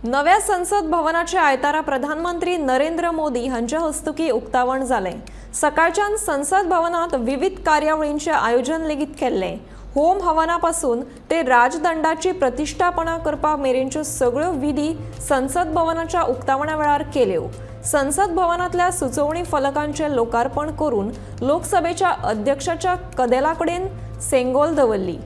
नव्या संसद भवनाचे आयतारा प्रधानमंत्री नरेंद्र मोदी हांच्या हस्तुकीं उक्तावण जालें. सकाळच्यान संसद भवनांत विविध कार्यावळींचें आयोजन लेगीत केल्लें. होम हवना पासून ते राजदंडाची प्रतिश्ठापना करपा मेरेनच्यो सगळ्यो विधी संसद भवनाच्या उक्तावणा वेळार केल्यो. संसद भवनांतल्या सुचोवणी फलकांचें लोकार्पण करून लोकसभेच्या अध्यक्षाच्या कदेला कडेन सेंगोल दवरली.